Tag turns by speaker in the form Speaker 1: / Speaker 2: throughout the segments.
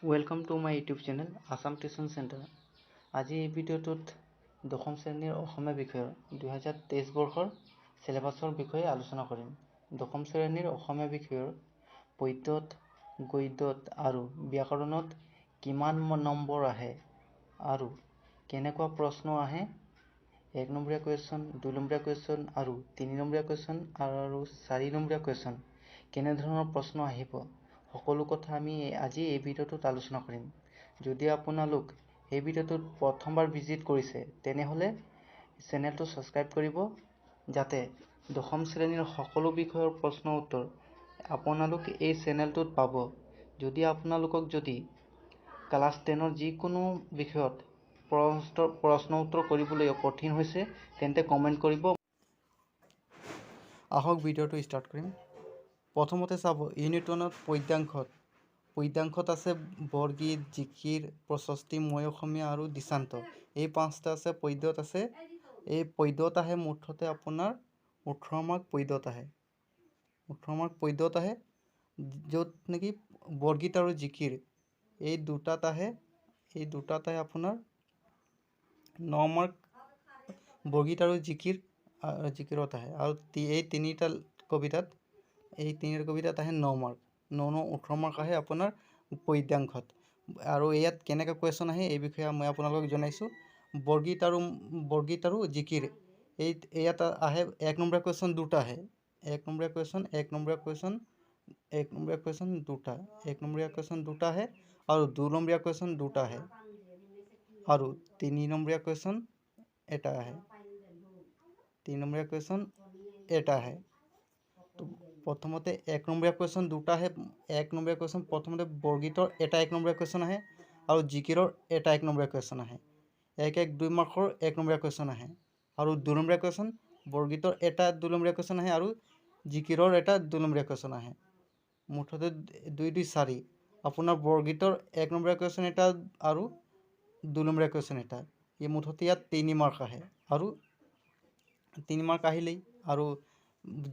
Speaker 1: Welcome to my YouTube channel Assam Tuition Centre। আজি এই ভিডিঅ'টোত দশম শ্ৰেণীৰ অসমীয়া বিষয়ৰ 2023 বৰ্ষৰ চিলেবাছৰ বিষয়ে আলোচনা কৰিম। দশম শ্ৰেণীৰ অসমীয়া বিষয়ৰ পদ্যত, গদ্যত আৰু ব্যাকৰণত কিমান নম্বৰ আহে আৰু কেনেকুৱা প্ৰশ্ন আহে, এক নম্বৰীয়া কুৱেশ্যন, দুই নম্বৰীয়া কুৱেশ্যন আৰু তিনি নম্বৰীয়া কুৱেশ্যন আৰু চাৰি নম্বৰীয়া কুৱেশ্যন কেনেধৰণৰ প্ৰশ্ন আহিব, সকলো কথা আমি আজি এই ভিডিঅ'টোত আলোচনা কৰিম। যদি আপোনালোক এই ভিডিঅ'টোত প্ৰথমবাৰ ভিজিট কৰিছে, তেনেহ'লে চেনেলটো ছাবস্ক্ৰাইব কৰিব, যাতে দশম শ্ৰেণীৰ সকলো বিষয়ৰ প্ৰশ্ন উত্তৰ আপোনালোক এই চেনেলটোত পাব। যদি আপোনালোকক যদি ক্লাছ 10ৰ যিকোনো বিষয়ত প্ৰশ্ন উত্তৰ কৰিবলৈ কঠিন হৈছে, তেন্তে কমেণ্ট কৰিব। আহক, ভিডিঅ'টো ষ্টাৰ্ট কৰিম। প্ৰথমতে চাব, ইউনিট 1ত পদ্যাংশত আছে বৰগীত, জিকিৰ, প্ৰশস্তি, মই অসমীয়া আৰু দৃষ্টান্ত। এই পাঁচটা আছে। পদ্যত আছে, এই পদ্যত আহে মুঠতে আপোনাৰ 18 মাৰ্ক। পদ্যত আহে 18 মাৰ্ক। পদ্যত আহে, য'ত নেকি বৰগীত আৰু জিকিৰ এই দুটাত আহে, এই দুটাত আহে আপোনাৰ 9 মাৰ্ক। বৰগীত আৰু জিকিৰত আহে আৰু এই তিনিটা কবিতাত, এই তিনিটা কবিতাত আহে 9 মাৰ্ক। 9, 9, 18 মাৰ্ক আহে আপোনাৰ পদ্যাংশত। আৰু ইয়াত কেনেকৈ কুৱেশ্যন আহে, এই বিষয়ে মই আপোনালোকক জনাইছোঁ। বৰগীত আৰু জিকিৰ এই ইয়াত আহে এক নম্বৰীয়া কুৱেশ্যন দুটা আহে। এক নম্বৰীয়া কুৱেশ্যন, এক নম্বৰীয়া কুৱেশ্যন, এক নম্বৰীয়া কুৱেশ্যন দুটা, এক নম্বৰীয়া কুৱেশ্যন দুটা আহে আৰু দুই নম্বৰীয়া কুৱেশ্যন দুটা আহে আৰু তিনি নম্বৰীয়া কুৱেশ্যন এটা আহে। তিনি নম্বৰীয়া কুৱেশ্যন এটা আহে। তো প্ৰথমতে এক নম্বৰীয়া কুৱেশ্যন দুটা আহে। এক নম্বৰীয়া কুৱেশ্যন প্ৰথমতে বৰগীতৰ এটা এক নম্বৰীয়া কুৱেশ্যন আহে আৰু জিকিৰৰ এটা এক নম্বৰীয়া কুৱেশ্যন আহে। এক এক দুই মাৰ্কৰ এক নম্বৰীয়া কুৱেশ্যন আহে আৰু দুই নম্বৰীয়া কুৱেশ্যন বৰগীতৰ এটা দুই নম্বৰীয়া কুৱেশ্যন আহে আৰু জিকিৰৰ এটা দুই নম্বৰীয়া কুৱেশ্যন আহে। মুঠতে দুই দুই চাৰি। আপোনাৰ বৰগীতৰ এক নম্বৰীয়া কুৱেশ্যন এটা আৰু দুই নম্বৰীয়া কুৱেশ্যন এটা, এই মুঠতে ইয়াত তিনি মাৰ্ক আহে আৰু তিনি মাৰ্ক আহিলেই। আৰু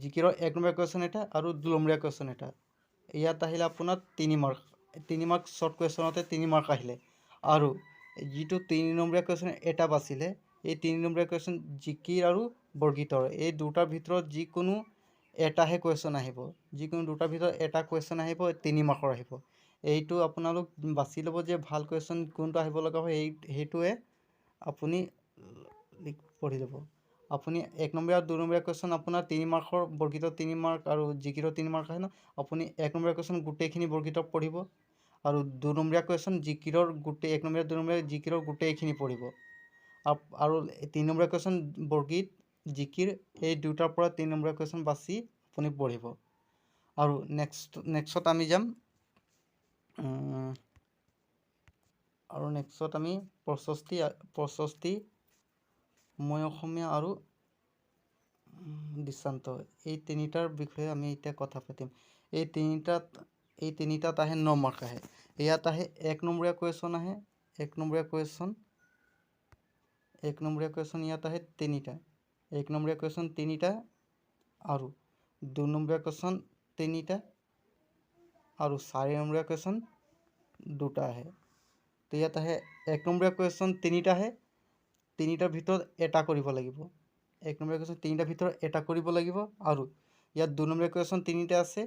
Speaker 1: জিকিৰৰ এক নম্বৰীয়া কুৱেশ্যন এটা আৰু দুই নম্বৰীয়া কুৱেশ্যন এটা ইয়াত আহিলে আপোনাৰ তিনি মাৰ্ক। তিনি মাৰ্ক, শ্বৰ্ট কুৱেশ্যনতে তিনি মাৰ্ক আহিলে। আৰু যিটো তিনি নম্বৰীয়া কুৱেশ্যন এটা বাছিলে, এই তিনি নম্বৰীয়া কুৱেশ্যন জিকিৰ আৰু বৰগীতৰ এই দুটাৰ ভিতৰত যিকোনো এটাহে কুৱেশ্যন আহিব। যিকোনো দুটাৰ ভিতৰত এটা কুৱেশ্যন আহিব, তিনি মাৰ্কৰ আহিব। এইটো আপোনালোক বাছি ল'ব যে ভাল কুৱেশ্যন কোনটো আহিব লগা হয়, সেইটোৱে আপুনি পঢ়ি ল'ব। আপুনি এক নম্বৰীয়া আৰু দুই নম্বৰীয়া কুৱেশ্যন আপোনাৰ তিনি মাৰ্কৰ, বৰগীতৰ তিনি মাৰ্ক আৰু জিকিৰৰ তিনি মাৰ্ক আহে ন। আপুনি এক নম্বৰীয়া কুৱেশ্যন গোটেইখিনি বৰগীতক পঢ়িব আৰু দুই নম্বৰীয়া কুৱেশ্যন জিকিৰৰ গোটেই, এক নম্বৰীয়া, দুই নম্বৰীয়া জিকিৰৰ গোটেইখিনি পঢ়িব। আৰু তিনি নম্বৰীয়া কুৱেশ্যন বৰগীত, জিকিৰ এই দুটাৰ পৰা তিনি নম্বৰীয়া কুৱেশ্যন বাছি আপুনি পঢ়িব। আৰু নেক্সটত আমি যাম আৰু নেক্সটত আমি প্ৰশস্তি, মই অসমীয়া আৰু দৃষ্টান্ত এই তিনিটাৰ বিষয়ে আমি এতিয়া কথা পাতিম। এই তিনিটাত আহে 9 মাৰ্ক আহে। ইয়াত আহে এক নম্বৰীয়া কুৱেশ্যন আহে। এক নম্বৰীয়া কুৱেশ্যন, এক নম্বৰীয়া কুৱেশ্যন ইয়াত আহে তিনিটা। এক নম্বৰীয়া কুৱেশ্যন তিনিটা আৰু দুই নম্বৰীয়া কুৱেশ্যন তিনিটা আৰু চাৰি নম্বৰীয়া কুৱেশ্যন দুটা আহে। তো ইয়াত আহে এক নম্বৰীয়া কুৱেশ্যন তিনিটা আহে, তিনিটাৰ ভিতৰত এটা কৰিব লাগিব। এক নম্বৰীয়া কুৱেশ্যন তিনিটাৰ ভিতৰত এটা কৰিব লাগিব। আৰু ইয়াত দুই নম্বৰীয়া কুৱেশ্যন তিনিটা আছে,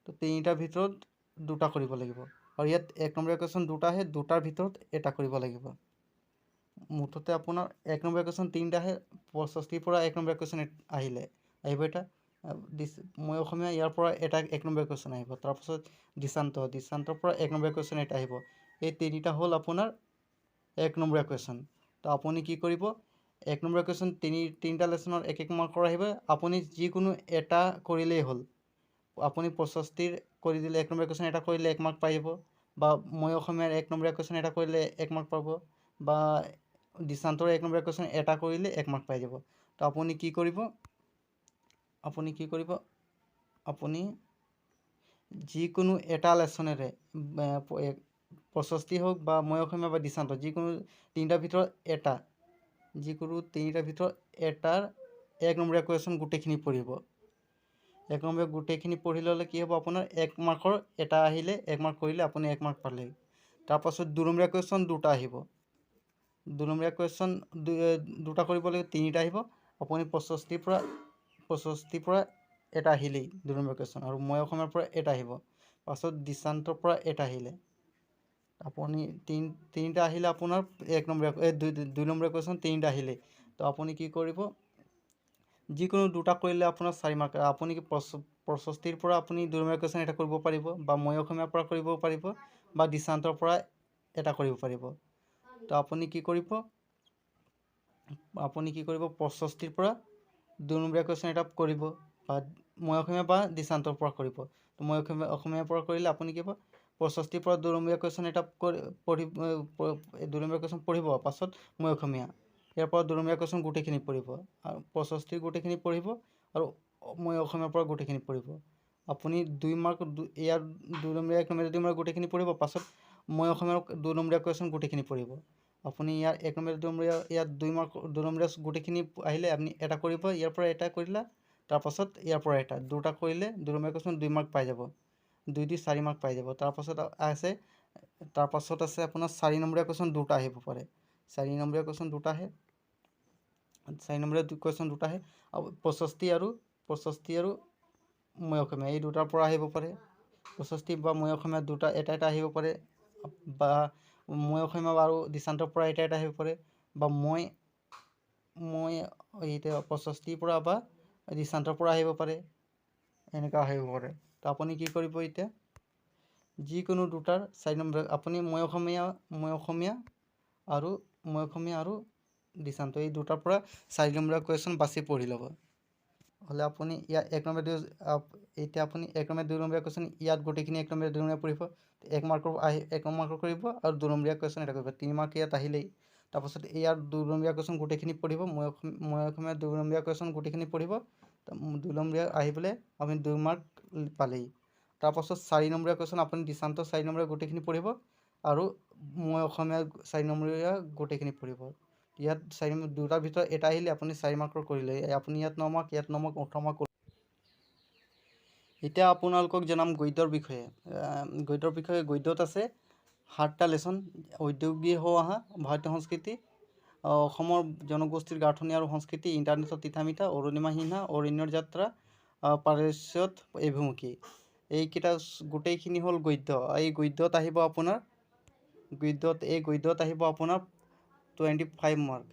Speaker 1: তো তিনিটাৰ ভিতৰত দুটা কৰিব লাগিব। আৰু ইয়াত এক নম্বৰীয়া কুৱেশ্যন দুটা আহে, দুটাৰ ভিতৰত এটা কৰিব লাগিব। মুঠতে আপোনাৰ এক নম্বৰীয়া কুৱেশ্যন তিনিটা আহে। প্ৰশস্তিৰ পৰা এক নম্বৰীয়া কুৱেশ্যন আহিলে আহিব এটা, মই অসমীয়া ইয়াৰ পৰা এটা এক নম্বৰীয়া কুৱেশ্যন আহিব, তাৰপাছত দৃষ্টান্ত, দৃষ্টান্তৰ পৰা এক নম্বৰীয়া কুৱেশ্যন এটা আহিব। এই তিনিটা হ'ল আপোনাৰ এক নম্বৰীয়া কুৱেশ্যন। তো আপুনি কি কৰিব? এক নম্বৰীয়া কুৱেশ্যন তিনিটা লেচনৰ এক এক মাৰ্কৰ আহিব। আপুনি যিকোনো এটা কৰিলেই হ'ল। আপুনি প্ৰশস্তিৰ কৰি দিলে, এক নম্বৰীয়া কুৱেশ্যন এটা কৰিলে এক মাৰ্ক পাই যাব, বা মই অসমীয়াৰ এক নম্বৰীয়া কুৱেশ্যন এটা কৰিলে এক মাৰ্ক পাব, বা দৃষ্টান্তৰ এক নম্বৰীয়া কুৱেশ্যন এটা কৰিলে এক মাৰ্ক পাই যাব। তো আপুনি কি কৰিব? আপুনি কি কৰিব? আপুনি যিকোনো এটা লেচনেৰে, প্ৰশস্তি হওক বা মই অসমীয়া বা দৃষ্টান্ত, যিকোনো তিনিটাৰ ভিতৰত এটা, যিকোনো তিনিটাৰ ভিতৰত এটাৰ এক নম্বৰীয়া কুৱেশ্যন গোটেইখিনি পঢ়িব। এক নম্বৰীয়া গোটেইখিনি পঢ়ি ল'লে কি হ'ব? আপোনাৰ এক মাৰ্কৰ এটা আহিলে, এক মাৰ্ক কৰিলে আপুনি এক মাৰ্ক পালে। তাৰপাছত 2 নম্বৰীয়া কুৱেশ্যন দুটা আহিব। 2 নম্বৰীয়া কুৱেশ্যন দুটা কৰিব লাগিব, তিনিটা আহিব। আপুনি প্ৰশস্তিৰ পৰা এটা আহিলেই 2 নম্বৰ কুৱেশ্যন আৰু মই অসমীয়াৰ পৰা এটা আহিব। পাছত দৃষ্টান্তৰ পৰা এটা আহিলে আপুনি তিনিটা আহিলে আপোনাৰ 1 নম্বৰীয়া, এই 2 নম্বৰীয়া কুৱেশ্যন তিনিটা আহিলেই। তো আপুনি কি কৰিব? যিকোনো দুটা কৰিলে আপোনাৰ 4 মাৰ্ক। আপুনি কি প্ৰশস্তিৰ পৰা আপুনি 2 নম্বৰীয়া কুৱেশ্যন এটা কৰিব পাৰিব বা মই অসমীয়াৰ পৰা কৰিব পাৰিব বা দৃষ্টান্তৰ পৰা এটা কৰিব পাৰিব। তো আপুনি কি কৰিব? আপুনি কি কৰিব? প্ৰশস্তিৰ পৰা 2 নম্বৰীয়া কুৱেশ্যন এটা কৰিব বা মই অসমীয়া বা দৃষ্টান্তৰ পৰা কৰিব। তো মই অসমীয়াৰ পৰা কৰিলে আপুনি কি হ'ব? প্ৰশস্তিৰ পৰা 2 নম্বৰীয়া কুৱেশ্যন এটা কৰি পঢ়ি, 2 নম্বৰীয়া কুৱেশ্যন পঢ়িব। পাছত মই অসমীয়া ইয়াৰ পৰা 2 নম্বৰীয়া কুৱেশ্যন গোটেইখিনি পঢ়িব আৰু প্ৰশস্তিৰ গোটেইখিনি পঢ়িব আৰু মই অসমীয়াৰ পৰা গোটেইখিনি পঢ়িব। আপুনি 2 মাৰ্ক ইয়াৰ 2 নম্বৰীয়া, 1 নম্বৰীয়া, 2 মাৰ্ক গোটেইখিনি পঢ়িব। পাছত মই অসমীয়াৰ 2 নম্বৰীয়া কুৱেশ্যন গোটেইখিনি পঢ়িব। আপুনি ইয়াৰ 1 নম্বৰীয়া, 2 নম্বৰীয়া, ইয়াত 2 মাৰ্ক, 2 নম্বৰীয়া গোটেইখিনি আহিলে আপুনি এটা কৰিব। ইয়াৰ পৰা এটা কৰিলা, তাৰপাছত ইয়াৰ পৰা এটা, দুটা কৰিলে 2 নম্বৰীয়া কুৱেশ্যন 2 মাৰ্ক পাই যাব। 2 2 4 মাৰ্ক পাই যাব। তাৰপাছত আছে আপোনাৰ 4 নম্বৰীয়া কুৱেশ্যন দুটা আহিব পাৰে। 4 নম্বৰীয়া কুৱেশ্যন দুটা আহে। 4 নম্বৰীয়া কুৱেশ্যন দুটা আহে আৰু প্ৰশস্তি আৰু মই অসমীয়া এই দুটাৰ পৰা আহিব পাৰে। প্ৰশস্তি বা মই অসমীয়া দুটা এটা এটা আহিব পাৰে বা মই অসমীয়া আৰু দৃষ্টান্তৰ পৰা এটা এটা আহিব পাৰে বা মই মই এতিয়া প্ৰশস্তিৰ পৰা বা দৃষ্টান্তৰ পৰা আহিব পাৰে, এনেকুৱা আহিব পাৰে। তো আপুনি কি কৰিব এতিয়া? যিকোনো দুটাৰ 4 নম্বৰ আপুনি মই অসমীয়া আৰু দৃষ্টান্ত এই দুটাৰ পৰা 4 নম্বৰীয়া কুৱেশ্যন বাছি পঢ়ি ল'ব। হ'লে আপুনি ইয়াত 1 নম্বৰ 2, এতিয়া আপুনি 1 নম্বৰ, 2 নম্বৰীয়া কুৱেশ্যন ইয়াত গোটেইখিনি 1 নম্বৰ, 2 নম্বৰীয়া পঢ়িব। 1 মাৰ্কৰ আহি 1 মাৰ্কৰ কৰিব আৰু 2 নম্বৰীয়া কুৱেশ্যন এটা কৰিব, 3 মাৰ্ক ইয়াত আহিলেই। তাৰপাছত ইয়াৰ 2 নম্বৰীয়া কুৱেশ্যন গোটেইখিনি পঢ়িব। মই অসমীয়া 2 নম্বৰীয়া কুৱেশ্যন গোটেইখিনি পঢ়িব। 2 নম্বৰীয়া আহি পেলাই আপুনি 2 মাৰ্ক পালেই। তাৰপাছত 4 নম্বৰীয়া কুৱেশ্যন আপুনি দৃষ্টান্ত 4 নম্বৰীয়া গোটেইখিনি পঢ়িব আৰু মই অসমীয়া 4 নম্বৰীয়া গোটেইখিনি পঢ়িব। ইয়াত 4 নম্বৰ দুটাৰ ভিতৰত এটা আহিলে আপুনি 4 মাৰ্কৰ কৰিলে আপুনি ইয়াত 9 মাৰ্ক, ইয়াত 9 মাৰ্ক, 18 মাৰ্ক। এতিয়া আপোনালোকক জনাম গদ্যৰ বিষয়ে। গদ্যৰ বিষয়ে গদ্যত আছে সাতটা লেচন। উদ্যোগী হওঁ আহা, ভাৰতীয় সংস্কৃতি, অসমৰ জনগোষ্ঠীৰ গাঁথনি আৰু সংস্কৃতি, ইণ্টাৰনেটৰ তিতা মিঠা, অৰুণিমা সিনহা, অৰণ্যৰ যাত্ৰা, পাৰস্যত অভিমুখী। এইকেইটা গোটেইখিনি হ'ল গদ্য। এই গদ্যত আহিব আপোনাৰ গদ্যত এই গদ্যত আহিব আপোনাৰ 25 মাৰ্ক,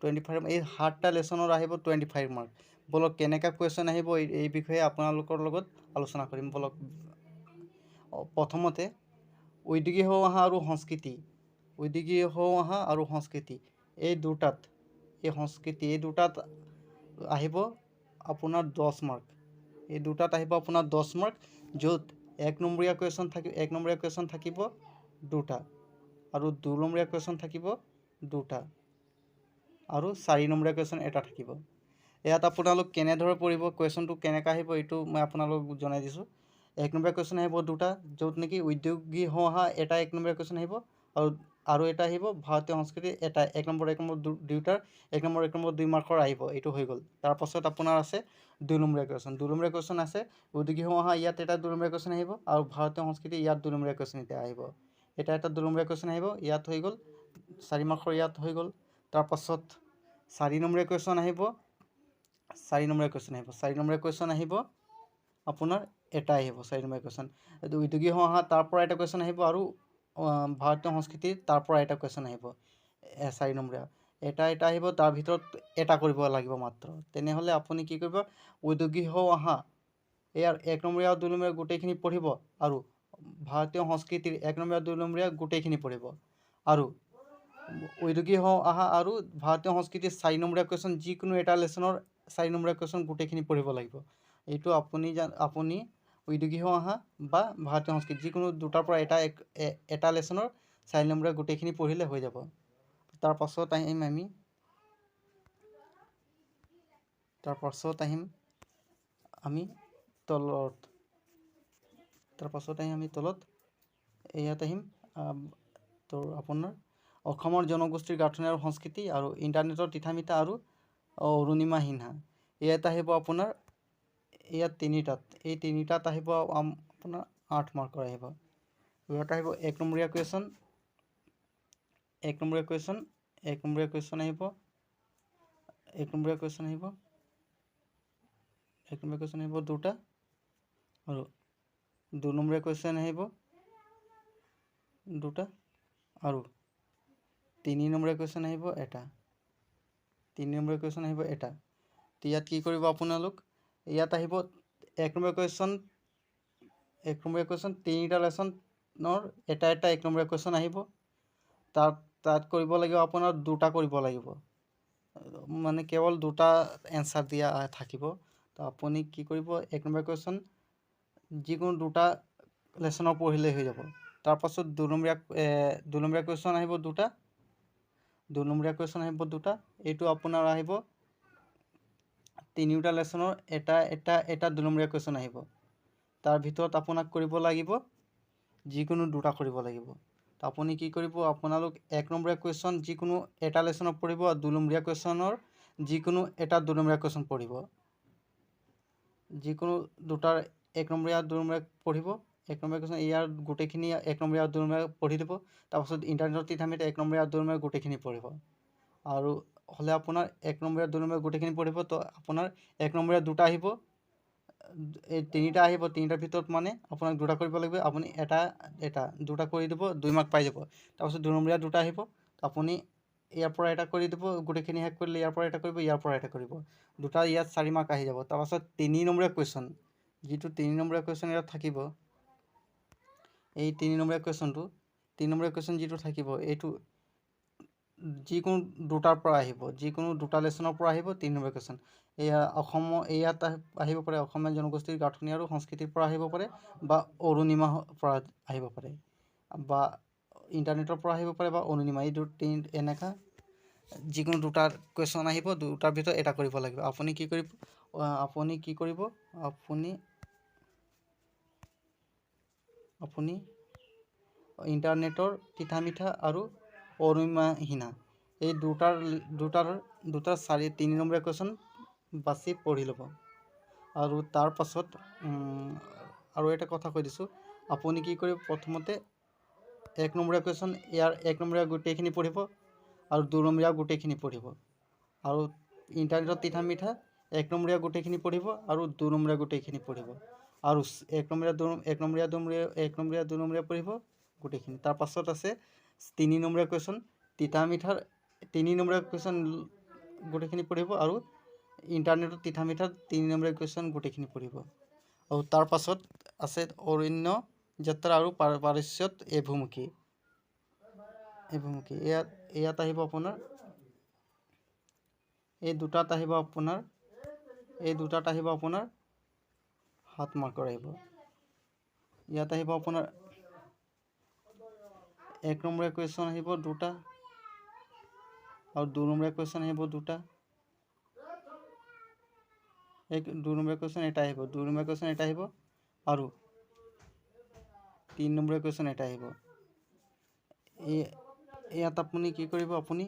Speaker 1: 25। এই সাতটা লেচনৰ আহিব 25 মাৰ্ক। ব'লক, কেনেকুৱা কুৱেশ্যন আহিব এই বিষয়ে আপোনালোকৰ লগত আলোচনা কৰিম। ব'লক, প্ৰথমতে উদ্যোগী হওঁ আহা আৰু সংস্কৃতি। উদ্যোগী হওঁ আহা আৰু সংস্কৃতি এই দুটাত, এই সংস্কৃতি এই দুটাত আহিব আপোনাৰ 10 মাৰ্ক। এই দুটাত আহিব আপোনাৰ 10 মাৰ্ক, য'ত 1 নম্বৰীয়া কুৱেশ্যন থাকিব, 1 নম্বৰীয়া কুৱেশ্যন থাকিব দুটা আৰু 2 নম্বৰীয়া কুৱেশ্যন থাকিব দুটা আৰু 4 নম্বৰীয়া কুৱেশ্যন এটা থাকিব। ইয়াত আপোনালোক কেনেদৰে পঢ়িব, কুৱেশ্যনটো কেনেকৈ আহিব, এইটো মই আপোনালোকক জনাই দিছোঁ। 1 নম্বৰীয়া কুৱেশ্যন আহিব দুটা, য'ত নেকি উদ্যোগী হওঁ আহা এটা 1 নম্বৰীয়া কুৱেশ্যন আহিব আৰু এটা আহিব ভাৰতীয় সংস্কৃতি এটা 1 নম্বৰ, 1 নম্বৰ, দুয়োটাৰ 1 নম্বৰ, 1 নম্বৰ, 2 মাৰ্কৰ আহিব। এইটো হৈ গ'ল। তাৰপাছত আপোনাৰ আছে 2 নম্বৰীয়া কুৱেশ্যন। 2 নম্বৰীয়া কুৱেশ্যন আছে উদ্যোগী হওঁ আহা, ইয়াত এটা 2 নম্বৰীয়া কুৱেশ্যন আহিব আৰু ভাৰতীয় সংস্কৃতি ইয়াত 2 নম্বৰীয়া কুৱেশ্যন এতিয়া আহিব। এটা এটা 2 নম্বৰীয়া কুৱেশ্যন আহিব। ইয়াত হৈ গ'ল 4 মাৰ্কৰ, ইয়াত হৈ গ'ল। তাৰপাছত 4 নম্বৰীয়া কুৱেশ্যন আহিব। 4 নম্বৰীয়া কুৱেশ্যন আহিব, 4 নম্বৰীয়া কুৱেশ্যন আহিব আপোনাৰ এটা আহিব 4 নম্বৰীয়া কুৱেশ্যন। উদ্যোগী হওঁ আহা তাৰ পৰা এটা কুৱেশ্যন আহিব আৰু ভাৰতীয় সংস্কৃতিৰ তাৰ পৰা এটা কুৱেশ্যন আহিব। 4 নম্বৰীয়া এটা এটা আহিব, তাৰ ভিতৰত এটা কৰিব লাগিব মাত্ৰ। তেনেহ'লে আপুনি কি কৰিব? উদ্যোগী হওঁ আহা ইয়াৰ 1 নম্বৰীয়া আৰু 2 নম্বৰীয়া গোটেইখিনি পঢ়িব আৰু ভাৰতীয় সংস্কৃতিৰ 1 নম্বৰীয়া, 2 নম্বৰীয়া গোটেইখিনি পঢ়িব আৰু উদ্যোগী হওঁ আহা আৰু ভাৰতীয় সংস্কৃতিৰ 4 নম্বৰীয়া কুৱেশ্যন, যিকোনো এটা লেচনৰ 4 নম্বৰীয়া কুৱেশ্যন গোটেইখিনি পঢ়িব লাগিব। এইটো আপুনি উদ্যোগী হওঁ আহা বা ভাৰতীয় সংস্কৃতি যিকোনো দুটাৰ পৰা এটা এটা লেচনৰ 4 নম্বৰীয়া গোটেইখিনি পঢ়িলে হৈ যাব। তাৰপাছত আহিম আমি তলত। তাৰপাছত আহিম আমি তলত, ইয়াত আহিম। তো আপোনাৰ অসমৰ জনগোষ্ঠীৰ গাঁথনি আৰু সংস্কৃতি আৰু ইণ্টাৰনেটৰ তিতা মিঠা আৰু অৰুণিমা সিনহা। ইয়াত আহিব আপোনাৰ ইয়াত তিনিটাত, এই তিনিটাত আহিব আপোনাৰ 8 মাৰ্কৰ আহিব। ইয়াত আহিব 1 নম্বৰীয়া কুৱেশ্যন এক নম্বৰীয়া কুৱেশ্যন, এক নম্বৰীয়া কুৱেশ্যন আহিব, এক নম্বৰীয়া কুৱেশ্যন আহিব, এক নম্বৰীয়া কুৱেশ্যন আহিব দুটা, আৰু দুই নম্বৰীয়া কুৱেশ্যন আহিব দুটা, আৰু তিনি নম্বৰীয়া কুৱেশ্যন আহিব এটা, তিনি নম্বৰীয়া কুৱেশ্যন আহিব এটা। তো ইয়াত কি কৰিব আপোনালোক, ইয়াত আহিব এক নম্বৰ কুৱেশ্যন, এক নম্বৰীয়া কুৱেশ্যন তিনিটা লেচনৰ এটা এটা এক নম্বৰীয়া কুৱেশ্যন আহিব। তাত কৰিব লাগিব আপোনাৰ দুটা কৰিব লাগিব, মানে কেৱল দুটা এনচাৰ দিয়া থাকিব। তো আপুনি কি কৰিব, এক নম্বৰ কুৱেশ্যন যিকোনো দুটা লেচনৰ পঢ়িলেই হৈ যাব। তাৰপাছত দুই নম্বৰীয়া কুৱেশ্যন আহিব দুটা, দুই নম্বৰীয়া কুৱেশ্যন আহিব দুটা। এইটো আপোনাৰ আহিব তিনিওটা লেচনৰ এটা এটা এটা দুই নম্বৰীয়া কুৱেশ্যন আহিব। তাৰ ভিতৰত আপোনাক কৰিব লাগিব যিকোনো দুটা কৰিব লাগিব। তো আপুনি কি কৰিব, আপোনালোক এক নম্বৰীয়া কুৱেশ্যন যিকোনো এটা লেচনত পঢ়িব, আৰু দুই নম্বৰীয়া কুৱেশ্যনৰ যিকোনো এটা দুই নম্বৰীয়া কুৱেশ্যন পঢ়িব, যিকোনো দুটাৰ এক নম্বৰীয়া দুই নম্বৰীয়া পঢ়িব। এক নম্বৰীয়া কুৱেশ্যন ইয়াৰ গোটেইখিনি এক নম্বৰীয়া দুই নম্বৰীয়া পঢ়ি দিব। তাৰপাছত ইণ্টাৰনেটৰ তিতামিত এক নম্বৰীয়া দুই নম্বৰীয়া গোটেইখিনি পঢ়িব। আৰু হ'লে আপোনাৰ এক নম্বৰীয়া দুই নম্বৰীয়া গোটেইখিনি পঢ়িব, তো আপোনাৰ এক নম্বৰীয়া দুটা আহিব, এই তিনিটা আহিব। তিনিটাৰ ভিতৰত মানে আপোনাক দুটা কৰিব লাগিব, আপুনি এটা এটা দুটা কৰি দিব, 2 মাৰ্ক পাই যাব। তাৰপাছত দুই নম্বৰীয়া দুটা আহিব, আপুনি ইয়াৰ পৰা এটা কৰি দিব, গোটেইখিনি শেষ কৰিলে ইয়াৰ পৰা এটা কৰিব, ইয়াৰ পৰা এটা কৰিব, দুটা ইয়াত 4 মাৰ্ক আহি যাব। তাৰপাছত তিনি নম্বৰীয়া কুৱেশ্যন, যিটো তিনি নম্বৰীয়া কুৱেশ্যন ইয়াত থাকিব, এই তিনি নম্বৰীয়া কুৱেশ্যনটো, তিনি নম্বৰীয়া কুৱেশ্যন যিটো থাকিব এইটো যিকোনো দুটাৰ পৰা আহিব, যিকোনো দুটা লেচনৰ পৰা আহিব তিনি নম্বৰ কুৱেশ্যন। এয়া অসম, ইয়াত আহিব পাৰে অসমীয়া জনগোষ্ঠীৰ গাঁথনি আৰু সংস্কৃতিৰ পৰা আহিব পাৰে, বা অৰুণিমাৰ পৰা আহিব পাৰে, বা ইণ্টাৰনেটৰ পৰা আহিব পাৰে, বা অৰুণিমা, এই তিনি এনেকুৱা যিকোনো দুটাৰ কুৱেশ্যন আহিব, দুটাৰ ভিতৰত এটা কৰিব লাগিব। আপুনি কি কৰিব, আপুনি কি কৰিব, আপুনি আপুনি ইণ্টাৰনেটৰ তিতা মিঠা আৰু অৰুণিমা এই দুটাৰ দুটাৰ দুটাৰ তিনি নম্বৰীয়া কুৱেশ্যন বাছি পঢ়ি ল'ব। আৰু তাৰপাছত আৰু এটা কথা কৈ দিছোঁ, আপুনি কি কৰিব, প্ৰথমতে এক নম্বৰীয়া কুৱেশ্যন ইয়াৰ এক নম্বৰীয়া গোটেইখিনি পঢ়িব, আৰু দুই নম্বৰীয়া গোটেইখিনি পঢ়িব, আৰু ইণ্টাৰনেটৰ তিতা মিঠা এক নম্বৰীয়া গোটেইখিনি পঢ়িব, আৰু দুই নম্বৰীয়া গোটেইখিনি পঢ়িব, আৰু এক নম্বৰীয়া দুই এক নম্বৰীয়া দুই নম্বৰীয়া এক নম্বৰীয়া দুই নম্বৰীয়া পঢ়িব গোটেইখিনি। তাৰপাছত আছে তিনি নম্বৰীয়া কুৱেশ্যন, তিতা মিঠাৰ তিনি নম্বৰীয়া কুৱেশ্যন গোটেইখিনি পঢ়িব, আৰু ইণ্টাৰনেটত তিতা মিঠাৰ তিনি নম্বৰীয়া কুৱেশ্যন গোটেইখিনি পঢ়িব। আৰু তাৰপাছত আছে অৰণ্য যাত্ৰা আৰু পাৰস্যত এভুমুখী, এভুমুখী ইয়াত আহিব আপোনাৰ এই দুটাত আহিব আপোনাৰ, এই দুটাত আহিব আপোনাৰ 7 মাৰ্কৰ আহিব। ইয়াত আহিব আপোনাৰ এক নম্বৰীয়া কুৱেশ্যন আহিব দুটা, আৰু দুই নম্বৰীয়া কুৱেশ্যন আহিব দুটা, এক দুই নম্বৰীয়া কুৱেশ্যন এটা আহিব, দুই নম্বৰীয়া কুৱেশ্যন এটা আহিব, আৰু তিনি নম্বৰীয়া কুৱেশ্যন এটা আহিব। ইয়াত আপুনি কি কৰিব, আপুনি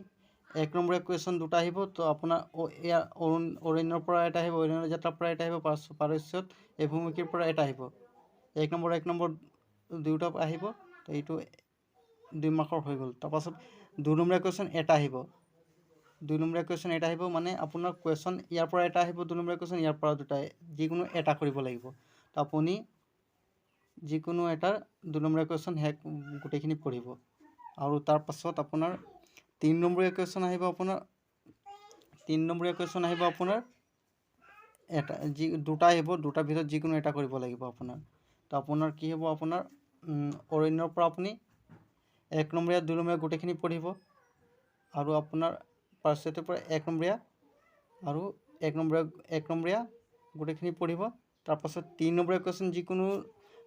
Speaker 1: এক নম্বৰীয়া কুৱেশ্যন দুটা আহিব, তো আপোনাৰ ইয়াৰ অৰণ্যৰ পৰা এটা আহিব, অৰণ্য যাত্ৰাৰ পৰা এটা আহিব, পাৰস্যত এভুমুখীৰ পৰা এটা আহিব, এক নম্বৰ এক নম্বৰ দুয়োটা আহিব, তো এইটো 2 মাৰ্কৰ হৈ গ'ল। তাৰপাছত দুই নম্বৰীয়া কুৱেশ্যন এটা আহিব, দুই নম্বৰীয়া কুৱেশ্যন এটা আহিব, মানে আপোনাৰ কুৱেশ্যন ইয়াৰ পৰা এটা আহিব, দুই নম্বৰীয়া কুৱেশ্যন ইয়াৰ পৰা দুটা, যিকোনো এটা কৰিব লাগিব। তো আপুনি যিকোনো এটাৰ দুই নম্বৰীয়া কুৱেশ্যন শেষ গোটেইখিনি পঢ়িব। আৰু তাৰপাছত আপোনাৰ তিনি নম্বৰীয়া কুৱেশ্যন আহিব, আপোনাৰ তিনি নম্বৰীয়া কুৱেশ্যন আহিব আপোনাৰ এটা, যি দুটা আহিব, দুটাৰ ভিতৰত যিকোনো এটা কৰিব লাগিব আপোনাৰ। তো আপোনাৰ কি হ'ব, আপোনাৰ অৰণ্যৰ পৰা আপুনি এক নম্বৰীয়া দুই নম্বৰীয়া গোটেইখিনি পঢ়িব, আৰু আপোনাৰ পাৰ্শ্বটোৰ পৰা এক নম্বৰীয়া আৰু এক নম্বৰীয়া গোটেইখিনি পঢ়িব। তাৰপাছত তিনি নম্বৰীয়া কুৱেশ্যন যিকোনো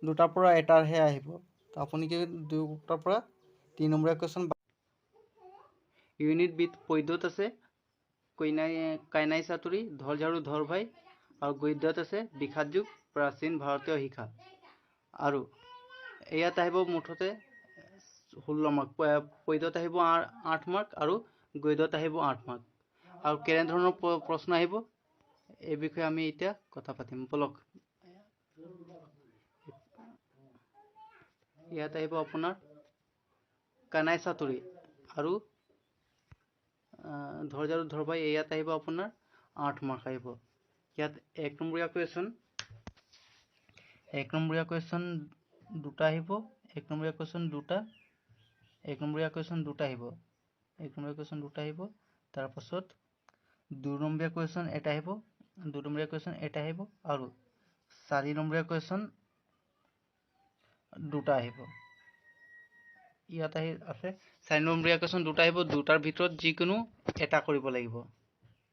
Speaker 1: দুটাৰ পৰা এটাৰহে আহিব, তো আপুনি কি দুটাৰ পৰা তিনি নম্বৰীয়া কুৱেশ্যন। ইউনিট বিত পদ্যত আছে কাইনাই চাতুৰি, ধৰ ঝাড়ু ধৰ ভাই, আৰু গদ্যত আছে বিষাদ যুগ, প্ৰাচীন ভাৰতীয় শিক্ষা। আৰু ইয়াত আহিব মুঠতে 16 মাৰ্ক, পদ্যত আহিব 8 মাৰ্ক আৰু গদ্যত আহিব 8 মাৰ্ক। আৰু কেনেধৰণৰ প্ৰশ্ন আহিব এই বিষয়ে আমি এতিয়া কথা পাতিম। বলক, ইয়াত আহিব আপোনাৰ কানাই চাতুৰি আৰু ধৰ ঝাৰু ধৰ ভাই, ইয়াত আহিব আপোনাৰ 8 মাৰ্ক আহিব। ইয়াত 1 নম্বৰীয়া কুৱেশ্যন, 1 নম্বৰীয়া কুৱেশ্যন দুটা আহিব, 1 নম্বৰীয়া কুৱেশ্যন দুটা, 1 নম্বৰীয়া কুৱেশ্যন দুটা আহিব, 1 নম্বৰীয়া কুৱেশ্যন দুটা আহিব। তাৰপাছত 2 নম্বৰীয়া কুৱেশ্যন এটা আহিব, 2 নম্বৰীয়া কুৱেশ্যন এটা আহিব আৰু 4 নম্বৰীয়া কুৱেশ্যন দুটা আহিব। ইয়াত আহি আছে 4 নম্বৰীয়া কুৱেশ্যন দুটা আহিব, দুটাৰ ভিতৰত যিকোনো এটা কৰিব লাগিব,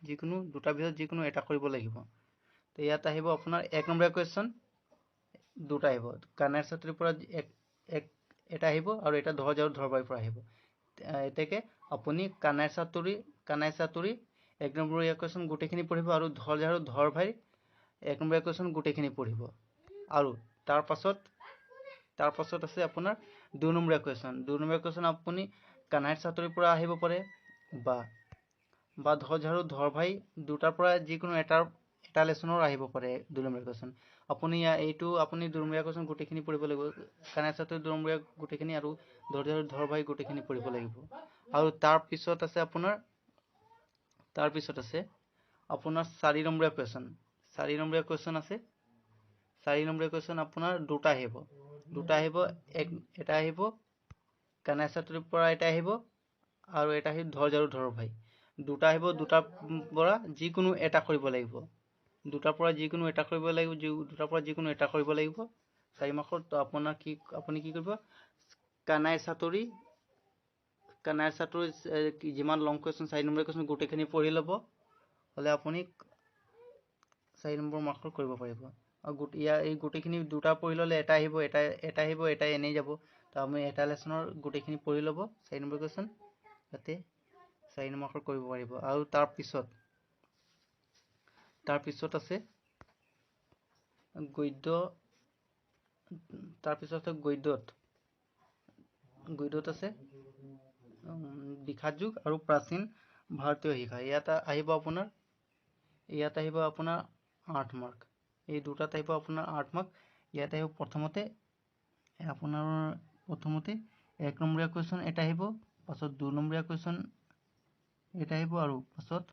Speaker 1: যিকোনো দুটাৰ ভিতৰত যিকোনো এটা কৰিব লাগিব। তো ইয়াত আহিব আপোনাৰ 1 নম্বৰীয়া কুৱেশ্যন দুটা আহিব, কানাইৰ ছাত্ৰীৰ পৰা এক এটা আহিব আৰু এটা ধৰ ঝাৰু ধৰ ভাইৰ পৰা আহিব। এতেকে আপুনি কানাইৰ ছাত্ৰী 1 নম্বৰীয়া কুৱেশ্যন গোটেইখিনি পঢ়িব আৰু ধৰ ঝাৰু ধৰ ভাইৰ 1 নম্বৰীয়া কুৱেশ্যন গোটেইখিনি পঢ়িব। আৰু তাৰপাছত আছে আপোনাৰ 2 নম্বৰীয়া কুৱেশ্যন। 2 নম্বৰীয়া কুৱেশ্যন আপুনি কানাইৰ ছাত্ৰীৰ পৰা আহিব পাৰে বা ধৰ ঝাৰু ধৰ ভাই দুটাৰ পৰা যিকোনো এটা লেচনৰ আহিব পাৰে 2 নম্বৰীয়া কুৱেশ্যন। আপুনি এইটো আপুনি 2 নম্বৰীয়া কুৱেশ্যন গোটেইখিনি পঢ়িব লাগিব, কানাইৰ ছাত্ৰীৰ 2 নম্বৰীয়া গোটেইখিনি আৰু ধৰ ঝাৰু ধৰ ভাই গোটেইখিনি পঢ়িব লাগিব। আৰু তাৰপিছত আছে আপোনাৰ, তাৰপিছত আছে আপোনাৰ 4 নম্বৰীয়া কুৱেশ্যন। 4 নম্বৰীয়া কুৱেশ্যন আছে, 4 নম্বৰীয়া কুৱেশ্যন আপোনাৰ দুটা আহিব, দুটা আহিব, এটা আহিব কানাই ছাত্ৰীৰ পৰা এটা আহিব আৰু এটা আহিব ধৰ ঝাৰু ধৰ ভাই, দুটা আহিব। দুটাৰ পৰা যিকোনো এটা কৰিব লাগিব, দুটাৰ পৰা যিকোনো এটা কৰিব লাগিব, দুটাৰ পৰা যিকোনো এটা কৰিব লাগিব 4 মাৰ্কৰ। তো আপোনাৰ কি, আপুনি কি কৰিব, কানাই ছাত্ৰী, কানাই ছাত্ৰী যিমান লং কুৱেশ্যন 4 নম্বৰ কুৱেশ্যন গোটেইখিনি পঢ়ি ল'ব, হ'লে আপুনি 4 নম্বৰ মাৰ্কৰ কৰিব পাৰিব। আৰু ইয়াৰ এই গোটেইখিনি দুটা পঢ়ি ল'লে এটা আহিব, এটা আহিব, এটা এনেই যাব। তো আমি এটা লেচনৰ গোটেইখিনি পঢ়ি ল'ব 4 নম্বৰ কুৱেশ্যন, যাতে 4 মাৰ্কৰ কৰিব পাৰিব। আৰু তাৰপিছত আছে গদ্য, তাৰপিছত আছে গদ্যত, গদ্যত আছে বিষাদ যুগ আৰু প্ৰাচীন ভাৰতীয় শিক্ষা। ইয়াত আহিব আপোনাৰ, ইয়াত আহিব আপোনাৰ 8 মাৰ্ক, এই দুটাত আহিব আপোনাৰ 8 মাৰ্ক। ইয়াত আহিব প্ৰথমতে আপোনাৰ প্ৰথমতে 1 নম্বৰীয়া কুৱেশ্যন এটা আহিব, পাছত 2 নম্বৰীয়া কুৱেশ্যন এটা আহিব আৰু পাছত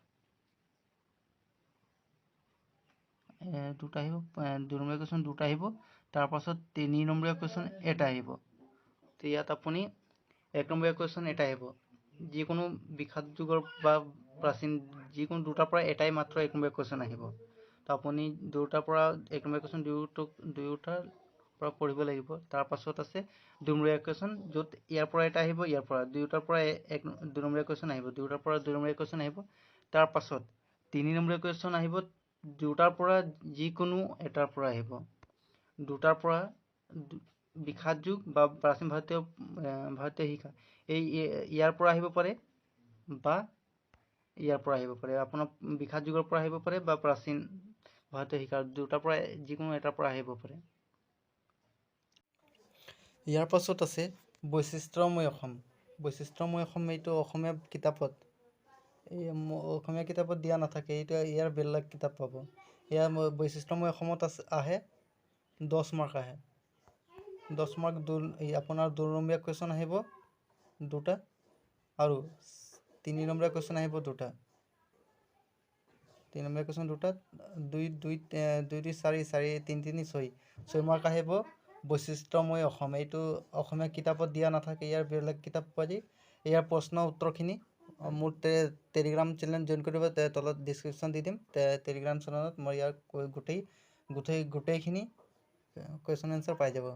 Speaker 1: দুটা আহিব, 2 নম্বৰীয়া কুৱেশ্যন দুটা আহিব, তাৰপাছত 3 নম্বৰীয়া কুৱেশ্যন এটা আহিব। তো ইয়াত আপুনি 1 নম্বৰীয়া কুৱেশ্যন এটা আহিব, যিকোনো বিষাদ যুগৰ বা প্ৰাচীন যিকোনো দুটাৰ পৰা এটাই মাত্ৰ 1 নম্বৰীয়া কুৱেশ্যন আহিব। তো আপুনি দুটাৰ পৰা 1 নম্বৰীয়া কুৱেশ্যন দুয়োটাৰ পৰা পঢ়িব লাগিব। তাৰপাছত আছে 2 নম্বৰীয়া কুৱেশ্যন, য'ত ইয়াৰ পৰা এটা আহিব, ইয়াৰ পৰা দুয়োটাৰ পৰা 2 নম্বৰীয়া কুৱেশ্যন আহিব, দুয়োটাৰ পৰা 2 নম্বৰীয়া কুৱেশ্যন আহিব। তাৰপাছত 3 নম্বৰীয়া কুৱেশ্যন আহিব, দুটাৰ পৰা যিকোনো এটাৰ পৰা আহিব, দুটাৰ পৰা বিষাদ যুগ বা প্ৰাচীন ভাৰতীয় শিক্ষা এই ইয়াৰ পৰা আহিব পাৰে বা ইয়াৰ পৰা আহিব পাৰে, আপোনাৰ বিষাদ যুগৰ পৰা আহিব পাৰে বা প্ৰাচীন ভাৰতীয় শিক্ষাৰ দুটাৰ পৰা যিকোনো এটাৰ পৰা আহিব পাৰে। ইয়াৰ পাছত আছে বৈশিষ্ট্যময় অসম। বৈশিষ্ট্যময় অসম এইটো অসমীয়া কিতাপত, এই অসমীয়া কিতাপত দিয়া নাথাকে, এইটো ইয়াৰ বেলেগ কিতাপ পাব। ইয়াৰ বৈশিষ্ট্যময় অসমত আছে, আহে 10 মাৰ্ক আহে, 10 মাৰ্ক এই আপোনাৰ 2 নম্বৰীয়া কুৱেশ্যন আহিব দুটা আৰু 3 নম্বৰীয়া কুৱেশ্যন আহিব দুটা, 3 নম্বৰীয়া কুৱেশ্যন দুটা, দুই, দুই, দুই, দুই, চাৰি, চাৰি, তিনি, তিনি, ছয়, ছয় মাৰ্ক আহিব বৈশিষ্ট্যময় অসম। এইটো অসমীয়া কিতাপত দিয়া নাথাকে, ইয়াৰ বেলেগ কিতাপ পোৱা যায়। ইয়াৰ প্ৰশ্ন উত্তৰখিনি মোৰ টেলিগ্ৰাম চেনেল জইন কৰিব, তলত ডিছক্ৰিপশ্যন দি দিম। টেলিগ্ৰাম চেনেলত মই ইয়াৰ গোটেইখিনি কুৱেশ্যন এনচাৰ পাই যাব।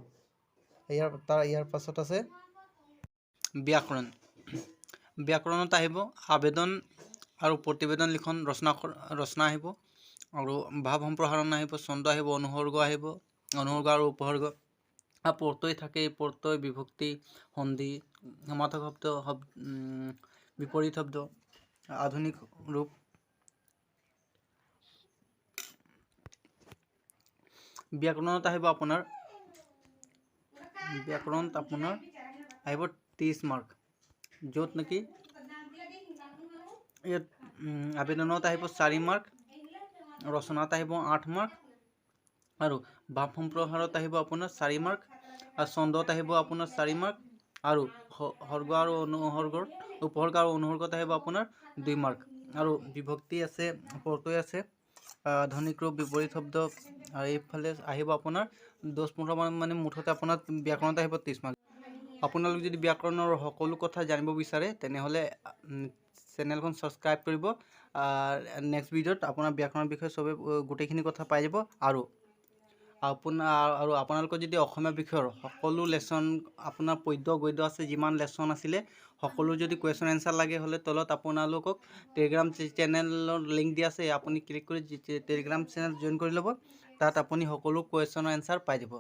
Speaker 1: ইয়াৰ পাছত আছে ব্যাকৰণ। ব্যাকৰণত আহিব আবেদন আৰু প্ৰতিবেদন লিখন, ৰচনা আহিব আৰু ভাৱ সম্প্ৰসাৰণ আহিব, ছন্দ আহিব, অনুসৰ্গ আহিব, অনুসৰ্গ আৰু উপসৰ্গ, আৰু প্ৰত্যয় থাকে, প্ৰত্যয়, বিভক্তি, সন্ধি, সমাৰ্থক শব্দ, বিপৰীত শব্দ, আধুনিক ৰূপ। ব্যাকৰণত আহিব আপোনাৰ, ব্যাকৰণত আপোনাৰ আহিব 30 মাৰ্ক, য'ত নেকি ইয়াত আবেদনত আহিব 4 মাৰ্ক, ৰচনাত আহিব 8 মাৰ্ক আৰু ভাৱ সম্প্ৰসাৰত আহিব আপোনাৰ 4 মাৰ্ক আৰু ছন্দত আহিব আপোনাৰ 4 মাৰ্ক আৰু সৰ্গ আৰু অনুসৰ্গৰ, উপসৰ্গ আৰু অনুসৰ্গত আহিব আপোনাৰ 2 মাৰ্ক। আৰু বিভক্তি আছে, প্ৰত্যয় আছে, আধুনিক ৰূপ, বিপৰীত শব্দ আৰু এইফালে আহিব আপোনাৰ 10, 15 মান, মানে মুঠতে আপোনাৰ ব্যাকৰণত আহিব 30 মাৰ্ক। আপোনালোক যদি ব্যাকৰণৰ সকলো কথা জানিব বিচাৰে, তেনেহ'লে চেনেলখন ছাবস্ক্ৰাইব কৰিব। নেক্সট ভিডিঅ'ত আপোনাৰ ব্যাকৰণৰ বিষয়ে চবে গোটেইখিনি কথা পাই যাব। আৰু আপোনালোকৰ যদি অসমীয়া বিষয়ৰ সকলো লেচন, আপোনাৰ পদ্য গদ্য আছে, যিমান লেচন আছিলে সকলো যদি কুৱেশ্যন এনচাৰ লাগে হ'লে তলত আপোনালোকক টেলিগ্ৰাম চেনেলৰ লিংক দিয়া আছে। আপুনি ক্লিক কৰি টেলিগ্ৰাম চেনেল জইন কৰি ল'ব। তাত আপুনি সকলো কুৱেশ্যনৰ এনচাৰ পাই যাব।